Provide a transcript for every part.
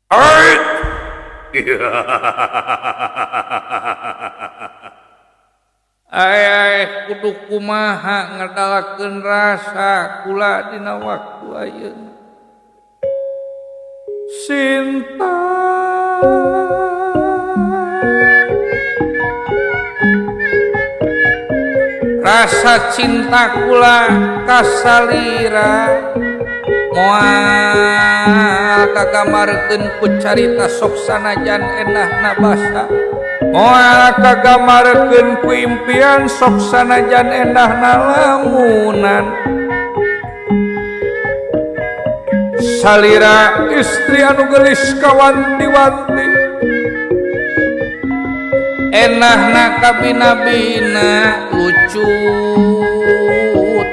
Ay kudu kumaha ngedalakeun rasa kula dina waktu ayeuna. Sinta rasa cinta kula kasalira moal kagamarkeun ku carita sok sanajan enahna basa moal kagamarkeun ku impian sok sanajan enahna lamunan salira istri anu geulis kawanti-wanti enahna kabina-bina lucu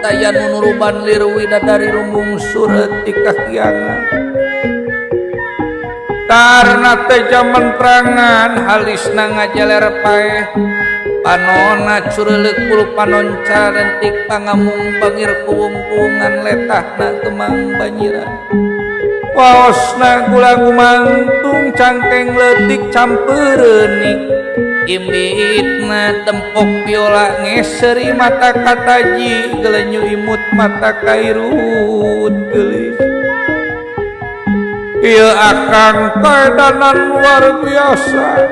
taya nu nuruban lir widadari lumbung sureut ti kahyangan tarna teh jaman perangan halisna ngajaler paeh panona cureuleuk bulu panon carentik pangamung bangir kuwung-kuwungan letahna kemang banyiran waosna gula gumantung cangkeng leutik campeureuni imitna tempok biola ngeseri mata kataji gelenyu imut mata kairut geulis ieu akang kaedanan luar biasa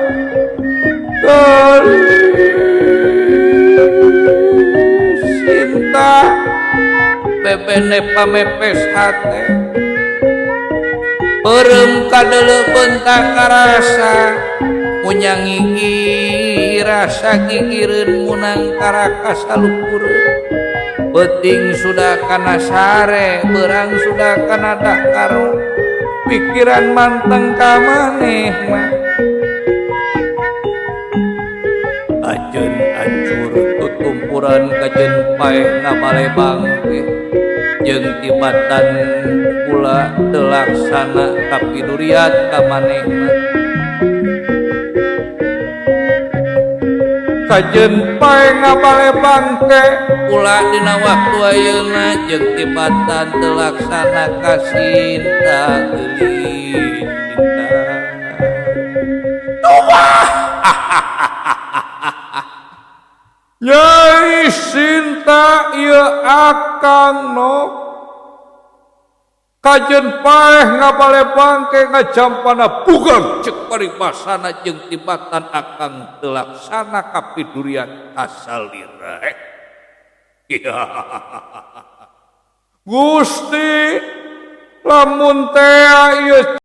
geulis cinta bebene pamepes hate beureum kadeuleu bentak karasa munyang gigi rasa gigireun munang karakas salukureun beuting sudah kana sare beurang sudah kana dahkar pikiran manteng ka maneh mah ajeun ancur tutumpuran kajeun paeh ngabalebang jeung tibatan kula teu laksana kapiduriat ka maneh mah kajeun pae ngabale bangke kula dina waktu ayeuna jeung tibatan teu laksana kasinta geulis cinta tuah Nyai Sinta ieu akang nok kajeun paeh ngabale bangke ngajampana bugang cek paribasana jeung tibatan akang teu laksana kapidurian kasalira. Gusti lamun teh ieu